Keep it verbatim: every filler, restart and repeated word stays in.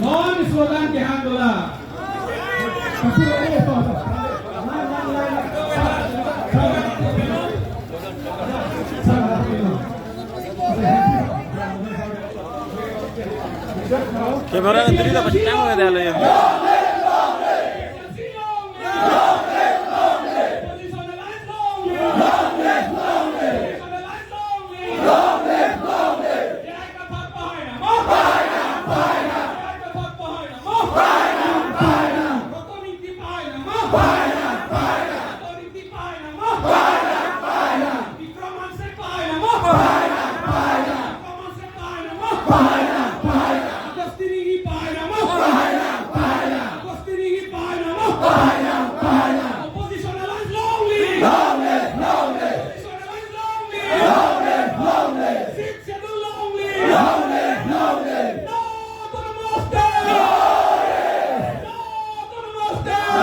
Non slogan kehang dolang. Camera na diri dapat sitang ada lo ya. Opposition alliance long live! Long live, long live! Opposition alliance long live! Long live, long live! Long live, long live! No autonomous state! No autonomous state!